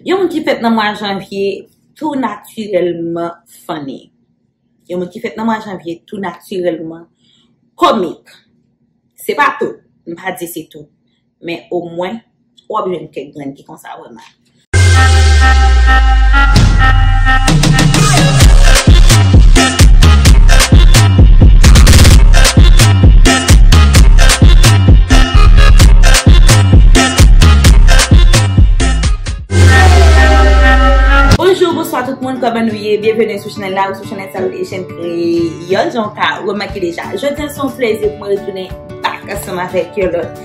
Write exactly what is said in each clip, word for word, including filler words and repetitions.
Yon moun ki fèt nan mwa janvye tou natirèlman funny. Yon moun ki fèt nan mwa janvye tou natirèlman komik. Se pa tout, m pa di se tout, men omwen w ap jwenn kèk grenn ki konsa vrèman. Bonjou, bonswa tout moun, kòman nou ye? Byenveni sou chanèl la, ou sou chanèl Salud Asian Kreyòl, jan w ka remake deja. Jodi a se yon plezi pou mwen retounen back ansanm avèk yon lòt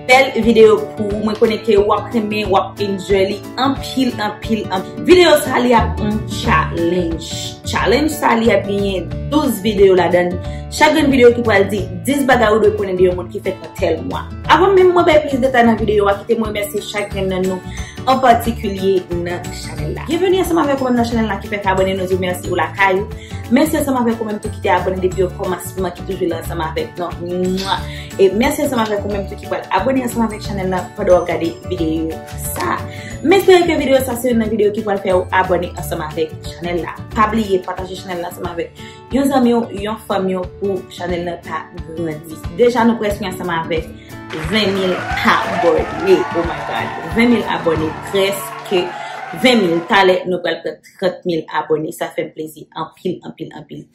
bèl videyo pou ou. Mwen konnen ke w ap renmen, w ap enjoy li anpil, anpil, anpil. Videyo sa, li ap yon challenge. Challenge sa, li ap genyen douz videyo ladan l. Chak grenn videyo ki pral di dis bagay ou dwe konnen de yon moun ki fèt nan tèl mwa. Avan menm mwen bay plis detay nan videyo a, kite mwen remèsye chak grenn nan nou an patikilye nan chanèl la. Byenveni ansanm avèk ou menm nan chanèl la ki fèk abòne, nou di w mèsi ou lakay ou. Mèsi ansanm avèk ou menm tou ki te abòne depi okòmansman, ki toujou la ansanm avèk nou. Mwa! E mèsi ansanm avèk ou menm tou ki pral abòne ansanm avèk chanèl la pandan w ap gade videyo sa. M espere ke videyo sa se youn nan videyo ki pral fè ou abòne ansanm avèk chanèl la. Pa bliye pataje chanèl la ansanm avèk yon zanmi w, yon fanmi w pou chanèl la ka grandi. Deja nou prèske ansanm avèk ven mil abòne. Oh my God. Ven mil abòne prèske. Ven mil. Talè nou pral pran trant mil abòne. Sa fè m plezi anpil, anpil, anpil.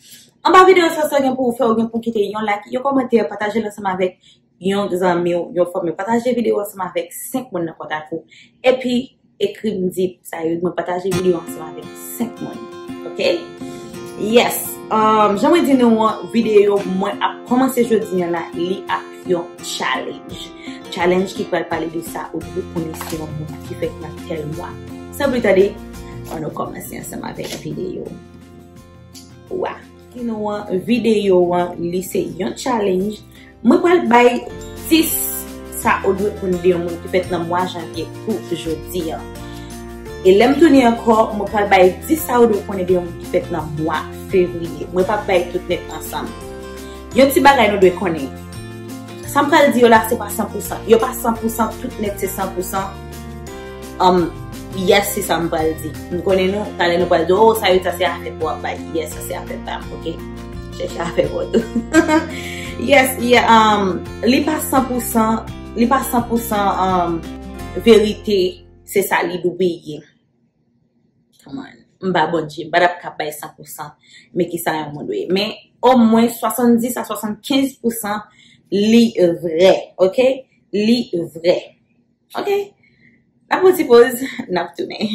Anba videyo sa, sa w gen pou w fè, ou gen pou w kite yon like, yon kòmantè, pataje l ansanm avèk yon zanmi w, yon fanmi w. Pataje videyo ansanm avèk senk moun nan kontak ou. Epi, ekri m, di sa yo, mwen pataje videyo ansanm avèk senk moun. Oke? Yes. Um, jan mwen di nou an, videyo mwen ap kòmanse jodi a la, li ap yon challenge. Challenge ki pral pale de sa ou dwe konnen si yon moun ki fèt nan tèl mwa. San pli tande, ann nou kòmanse ansanm avèk videyo. Wa. Ki nou an, videyo an, li se yon challenge. Mwen pral bay dis sa ou dwe konnen de yon moun ki fèt nan mwa janvye pou jodi a. E lè m tounen ankò, mwen pral bay dis sa ou dwe konnen de yon moun ki fèt nan mwa fevriye. Mwen p ap bay tout nèt ansanm. Yon ti bagay nou dwe konnen. Sa m pral di yo la, se pa san pou san. Yo pa san pou san, tout nèt se san pou san. Um, yes, se sa m pral di. M konnen nou, talè nou pral di, "Oh, sa yo, sa se afè pou w ap bay." Yes, sa se afè pa m, oke? Chèche afè pou w tou. Yes, yeah, um, li pa san pou san, li pa san pou san, um, verite, se sa li dwe ye. Come on. M pa Bondye, m pa t ap ka bay san pou san, men ki sa yon moun dwe ye. Men omwen swasanndis a swasannkenz pou san li vrè, oke? Li vrè. Oke? N ap pran ti poz, n ap tounen.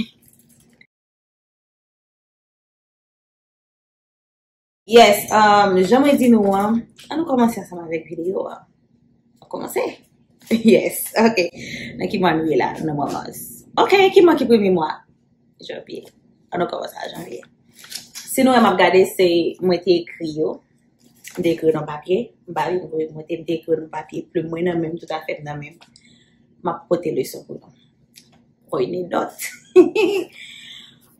Yes, um, jan mwen di nou an, ann nou kòmanse ansanm avèk videyo a. Ann kòmanse? Yes, oke. Nan ki mwa nou ye la? Nan mwa mas. Oke, ki mwa ki premye mwa? Janvye. Ann nou kòmanse a janvye. Si nou wè m ap gade, se mwen te ekri yo. M te ekri yo nan papye. M pa vin voye mwen te, m te ekri yo nan papye. Plim mwen nan men m, tout afè m nan men m. M ap pote leson pou nou. Prenez note.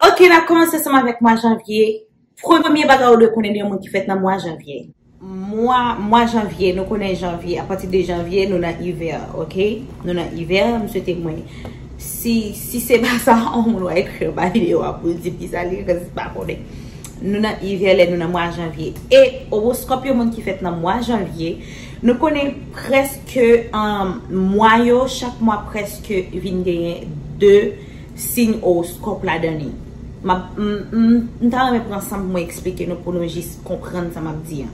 Oke, n ap kòmanse ansanm avèk mwa janvye. Premye bagay ou dwe konnen de yon moun ki fèt nan mwa janvye. Mwa, mwa janvye, nou konnen janvye, apati de janvye, nou nan ivè, oke? Nou nan ivè, m swete mwen, si, si se pa sa, yon moun w a ekri anba videyo a pou l di m kisa li ye, cause m pa konnen. Nou nan ivè, lè nou nan mwa janvye. E owoskòp yon moun ki fèt nan mwa janvye, nou konnen prèske, um, mwa yo, chak mwa prèske vin genyen de siy owoskòp ladan li. M ap, m, m, m ta renmen pran san pou mwen eksplike nou, pou nou jis konprann sa m ap di an.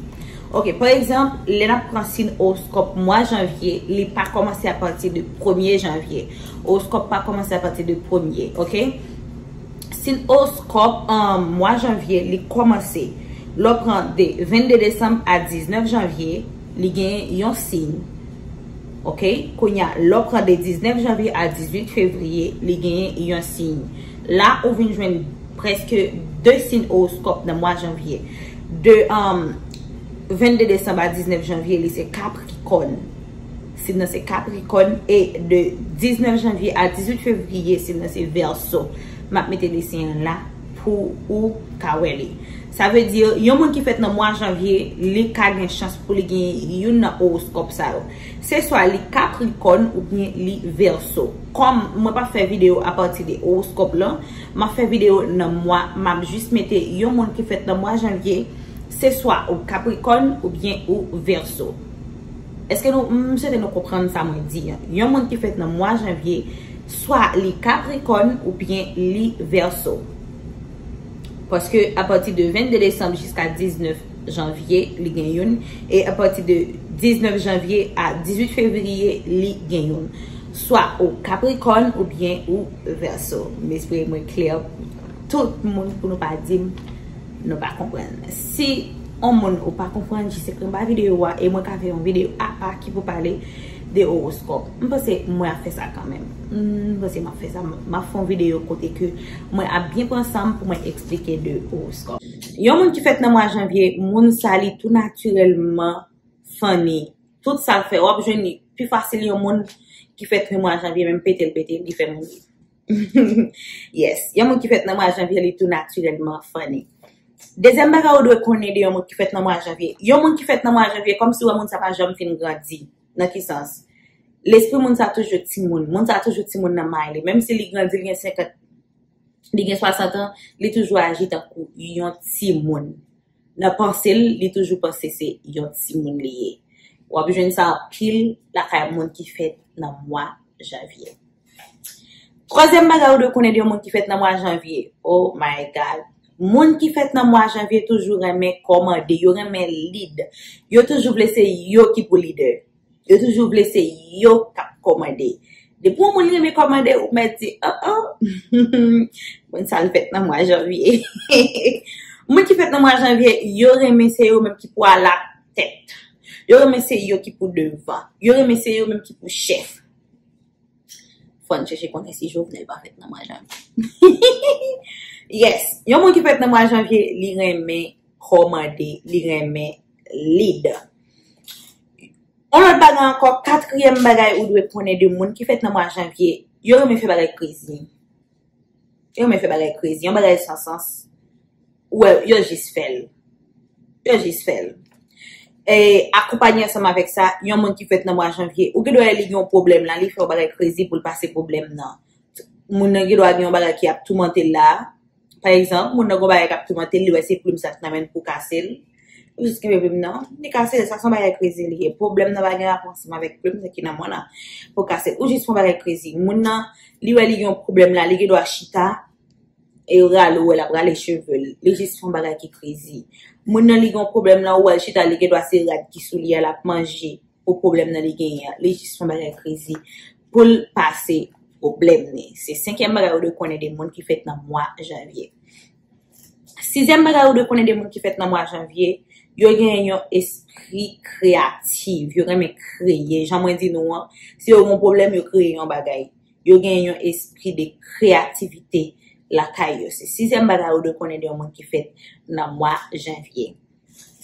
Oke, pa egzanp, lè n ap pran siy owoskòp mwa janvye, li pa kòmanse apati de premye janvye. Owoskòp pa kòmanse apati de premye, oke? Siy owoskòp, um, mwa janvye, li kòmanse lè w pran de vennde desanm a diznèf janvye, li gen yon siy. Oke? Kounye a, lè w pran de diznèf janvye a dizuit fevriye, li gen yon siy. La, ou vin jwenn prèske de siy owoskòp nan mwa janvye. De, um, vennde desanm a diznèf janvye, li se Kaprikòn. Siy nan se Kaprikòn. E de diznèf janvye a dizuit fevriye, siy nan se Vèso. M ap mete de siy an la pou ou ka wè li. Sa vle di, yon moun ki fèt nan mwa janvye, li ka gen chans pou li gen youn nan owoskòp sa yo. Se swa li Kaprikòn oubyen li Vèso. Kòm mwen pa fè videyo apati de owoskòp lan, m ap fè videyo nan mwa, m ap jis mete yon moun ki fèt nan mwa janvye, se swa ou Kaprikòn oubyen ou Vèso. Èske nou, m swete nou konprann sa mwen di an. Yon moun ki fèt nan mwa janvye, swa li Kaprikòn oubyen li Vèso. Paske apati de vennde desanm jiska diznèf janvye, li gen youn. E apati de diznèf janvye a dizuit fevriye, li gen youn. Swa ou Kaprikòn oubyen ou Vèso. M espere mwen klè pou tout moun, pou nou pa di m nou pa konprann. Si yon moun ou pa konprann, jis ekri anba videyo a e mwen ka fè yon videyo apa ki pou pale de owoskòp. M panse mwen ap fè sa kanmenm. M panse m ap fè sa. M ap fè yon videyo kote ke mwen ap byen pran san m pou mwen eksplike de owoskòp. Yon moun ki fèt nan mwa janvye, moun sa li tou natirèlman funny. Tout sa l fè, w ap jwenn li pi fasil yon moun ki fèt nan mwa janvye, menm pete l pete, li fè moun ri. Yes, yon moun ki fèt nan mwa janvye, li tou natirèlman funny. Dezyèm bagay ou dwe konnen de yon moun ki fèt nan mwa janvye. Yon moun ki fèt nan mwa janvye, kòmsi w wè moun sa pa janm fin grandi. Nan ki sans? Lespri moun sa toujou timoun. Moun sa toujou timoun nan may li. Menm si li grandi, li gen senkant, li gen swasant an, li toujou aji tankou yon timoun. Nan panse l, li toujou panse se yon timoun li ye. W ap jwenn sa anpil lakay moun ki fèt nan mwa janvye. Twazyèm bagay ou dwe konnen de yon moun ki fèt nan mwa janvye. Oh my God. Moun ki fèt nan mwa janvye toujou renmen kòmande, yo renmen lead. Yo toujou vle se yo ki pou lidè. Yo toujou vle se yo k ap kòmande. Depi yon moun renmen kòmande, ou mèt di, oh, oh. Moun sa l fèt nan mwa janvye. Moun ki fèt nan mwa janvye, yo renmen se yo menm ki pou alatèt. Yo renmen se yo ki pou devan. Yo renmen se yo menm ki pou chèf. Fò n chèche konnen si Jovenel pa fèt nan mwa janvye. Yes, yon moun ki fèt nan mwa janvye, li renmen kòmande, li renmen lead. Yon lòt bagay ankò, katriyèm bagay ou dwe konnen de moun ki fèt nan mwa janvye, yo renmen fè bagay crazy. Yo renmen fè bagay crazy, yon bagay san sans. Ou wè, yo jis fè l. Yo jis fè l. E akonpanye ansanm avèk sa, yon moun ki fèt nan mwa janvye, ou gen dwa wè li gen yon pwoblèm la, li fè yon bagay crazy pou l pase pwoblèm nan. Moun nan gen dwa gen yon bagay ki ap toumante l la. Pa egzanp, moun nan gen yon bagay k ap toumante l, li wè se plim sa k nan men l pou kase l. Li jis kenbe plim nan, li kase l, sa se yon bagay crazy li ye. Pwoblèm nan pa gen rapò ansanm avèk plim nan ki nan men w lan pou kase l. Ou jis fè yon bagay crazy. Moun nan, li wè li gen yon pwoblèm la, li gen dwa chita, e rale, ou wè l ap rale cheve l. Li jis fè yon bagay ki crazy. Moun nan, li gen yon pwoblèm la, ou wè l chita, li gen dwa se rad ki sou li a l ap manje pou pwoblèm nan li genyen an. Li jis fè yon bagay crazy pou l pase pwoblèm li. Se senkyèm bagay ou dwe konnen de moun ki fèt nan mwa janvye. Sizyèm bagay ou dwe konnen de moun ki fèt nan mwa janvye, yo gen yon espri kreyatif, yo renmen kreye. Jan mwen di nou an, si yo gen yon pwoblèm, yo kreye yon bagay. Yo gen yon espri de kreyativite lakay yo. Se sizyèm bagay ou dwe konnen de yon moun ki fèt nan mwa janvye.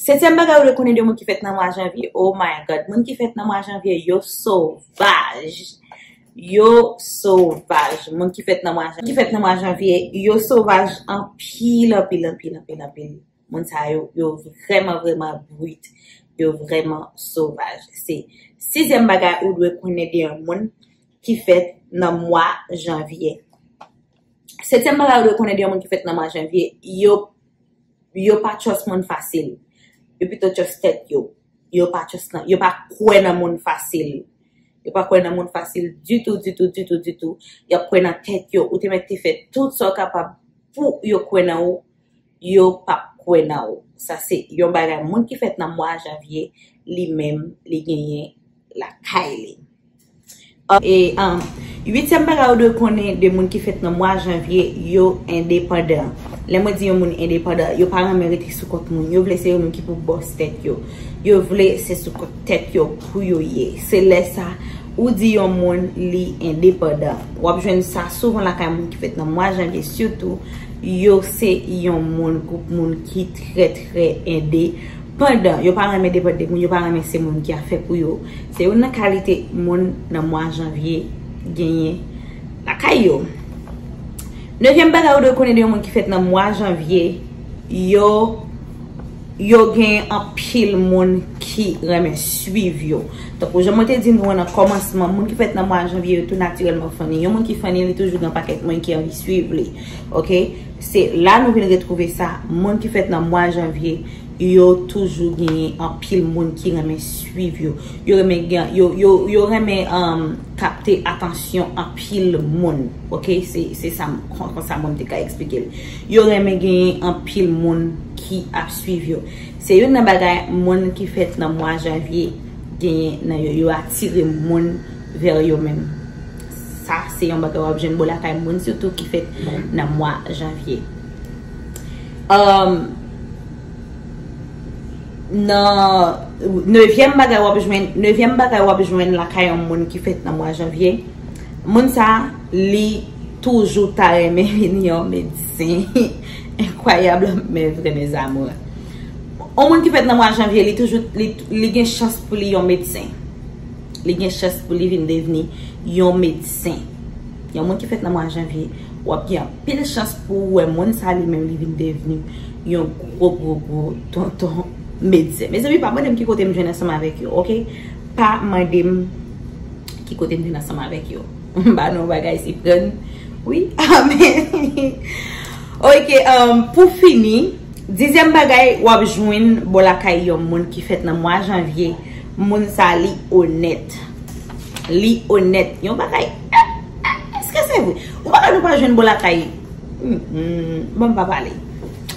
Setyèm bagay ou dwe konnen de moun ki fèt nan mwa janvye, oh my God, moun ki fèt nan mwa janvye, yo sovaj. Yo sovaj. Moun ki fèt nan mwa janvye, ki fèt nan mwa janvye, yo sovaj anpil, anpil, anpil, anpil, anpil. Moun sa yo, yo vrèman, vrèman brit. Yo vrèman sovaj. Se sizyèm bagay ou dwe konnen de yon moun ki fèt nan mwa janvye. Setyèm bagay ou dwe konnen de yon moun ki fèt nan mwa janvye, yo, yo pa trust moun fasil. Yo pito trust tèt yo. Yo pa trust nan, yo pa kwè nan moun fasil. Yo pa kwè nan moun fasil ditou, ditou, ditou, ditou. Y ap kwè nan tèt yo. Ou te mèt te fè tout sa w kapab pou yo kwè nan ou. Yo p ap kwè nan ou. Sa se yon bagay moun ki fèt nan mwa janvye, li menm, li genyen lakay li. E, um, uityèm bagay ou dwe konnen de moun ki fèt nan mwa janvye, yo endepandan. Lè mwen di yon moun endepandan, yo pa renmen rete sou kont moun. Yo vle se yo menm ki pou bòs tèt yo. Yo vle se sou kont tèt yo pou yo ye. Se lè sa ou di yon moun li endepandan. W ap jwenn sa souvan lakay moun ki fèt nan mwa janvye, sitou yo se yon moun, gwoup moun ki trè, trè endepandan. Yo pa renmen depann de moun, yo pa renmen se moun ki ap fè pou yo. Se youn nan kalite moun nan mwa janvye genyen lakay yo. Nevyèm bagay ou dwe konnen de yon moun ki fèt nan mwa janvye, yo yo gen anpil moun ki renmen swiv yo. Tankou jan mwen te di nou an nan kòmansman, moun ki fèt nan mwa janvye yo tou natirèlman funny. Yon moun ki funny, li toujou gen pakèt moun ki anvi swiv li. Oke? Se la nou vin retwouve sa. Moun ki fèt nan mwa janvye, yo toujou genyen anpil moun ki renmen swiv yo. Yo renmen gen, yo, yo, yo renmen um, kapte atansyon anpil moun. Oke? Se, se sa m, kon, konsa mwen te ka eksplike l. Yo renmen genyen anpil moun ki ap swiv yo. Se youn nan bagay moun ki fèt nan mwa janvye genyen nan yo. Yo atire moun vè yo menm. Sa, se yon bagay w ap jwenn bò lakay moun, sitou ki fèt nan mwa janvye. Um, nan nevyèm bagay w ap jwenn, nevyèm bagay w ap jwenn lakay yon moun ki fèt nan mwa janvye, moun sa, li toujou ta renmen vin yon medsen. Incroyable, mais vrai, mes amours. Yon moun ki fèt nan mwa janvye, li toujou, li, li gen chans pou li yon medsen. Li gen chans pou li vin devni yon medsen. Yon moun ki fèt nan mwa janvye, w ap gen anpil chans pou w wè moun sa li menm li vin devni yon gwo, gwo, gwo tonton medsen. Mezanmi, pa mande m ki kote m jwenn ansanm avèk yo, oke? Pa mande m ki kote m jwenn ansanm avèk yo. M ba nou bagay siprann. Wi, amen. Oke, um, pou fini, dizyèm bagay w ap jwenn bò lakay yon moun ki fèt nan mwa janvye, moun sa li onèt. Li onèt. Yon bagay, èske se vre? Yon bagay nou pa jwenn bò lakay. Hmm, hmm, bon, m pa pale.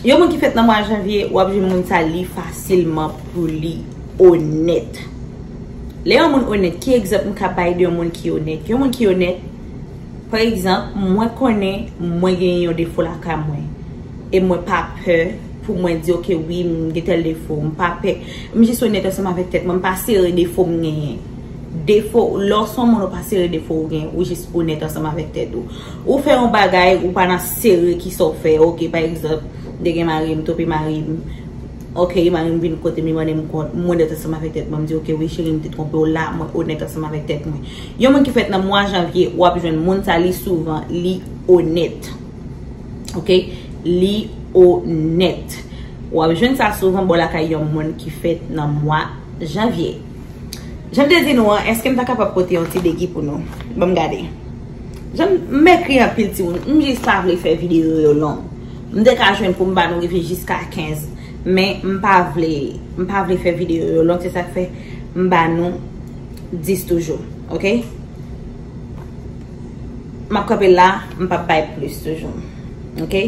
Yon moun ki fèt nan mwa janvye, w ap jwenn moun sa li fasilman pou li onèt. Lè yon moun onèt, ki egzanp m ka bay de yon moun ki onèt? Yon moun ki onèt, pa egzanp, mwen konnen mwen gen yon defo lakay mwen. E mwen pa pè pou mwen di, oke, wi, m gen tèl defo. M pa pè. M jis onèt ansanm avèk tèt mwen. M pa sere defo m genyen. Defo, lè w se yon moun ou pa sere defo ou gen, ou jis onèt ansanm avèk tèt ou. Ou fè yon bagay, ou pa nan sere ki sa w fè. Oke, pa egzanp, m te gen mari m, m twonpe mari m. Oke, mari m vin kote m, li mande m kont, m onèt ansanm avèk tèt mwen. M di, oke, wi, cheri, m te twonpe w la, mwen onèt ansanm avèk tèt mwen. Yon moun ki fèt nan mwa janvye, w ap jwenn moun sa, li souvan, li onèt. Oke? Li onèt. W ap jwenn sa souvan bò lakay yon moun ki fèt nan mwa janvye. Jan m te di nou an, èske m ta kapab pote yon ti degi pou nou? Ban m gade. Jan m, m ekri anpil timoun, m jis pa vle fè videyo yo long. M te ka jwenn pou m ba nou rive jiska kenz, men m pa vle, m pa vle fè videyo yo long, se sa k fè m ba nou dis toujou, oke? M ap kanpe la, m p ap bay plis toujou. Oke?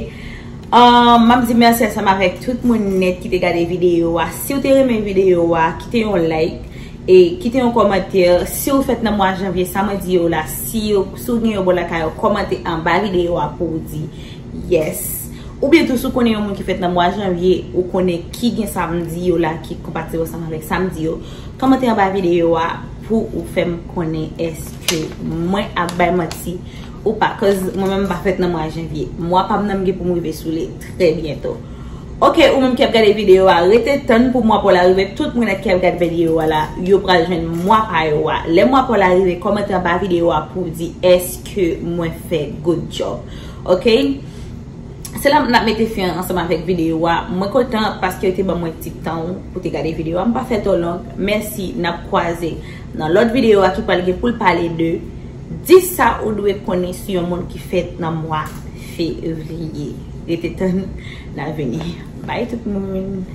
Ah, m ap di mèsi ansanm avèk tout moun nèt ki te gade videyo a. Si w te renmen videyo a, kite yon like e kite yon kòmantè. Si w fèt nan mwa janvye, sa mwen di yo la, si yo, si w gen yo bò lakay ou, kòmante anba videyo a pou w di yes. Oubyen tou, si w konnen yon moun ki fèt nan mwa janvye, ou konnen ki gen sa m di yo la ki konpatib ansanm avèk sa m di yo, kòmante anba videyo a pou ou fè m konnen èske mwen ap bay manti ou pa. Cause mwen menm m pa fèt nan mwa janvye. Mwa pa m nan m gen pou m rive sou li trè byento. Oke, ou menm ki ap gade videyo a, rete tann pou mwa pa w la rive. Tout moun ki ap gade videyo a la, yo pral jwenn mwa pa yo a. Lè mwa pa w la rive, kòmante anba videyo a pou w di èske mwen fè good job. Oke? Se la n ap mete fen ansanm avèk videyo a. Mwen kontan paske yo te ban mwen ti tan pou te gade videyo a. M pa fè twò long. Mèsi, n ap kwaze nan lòt videyo a ki pral gen pou l pale de dis sa ou dwe konnen sou yon moun ki fèt nan mwa fevriye. Rete tann, n a vini. Bay tout moun.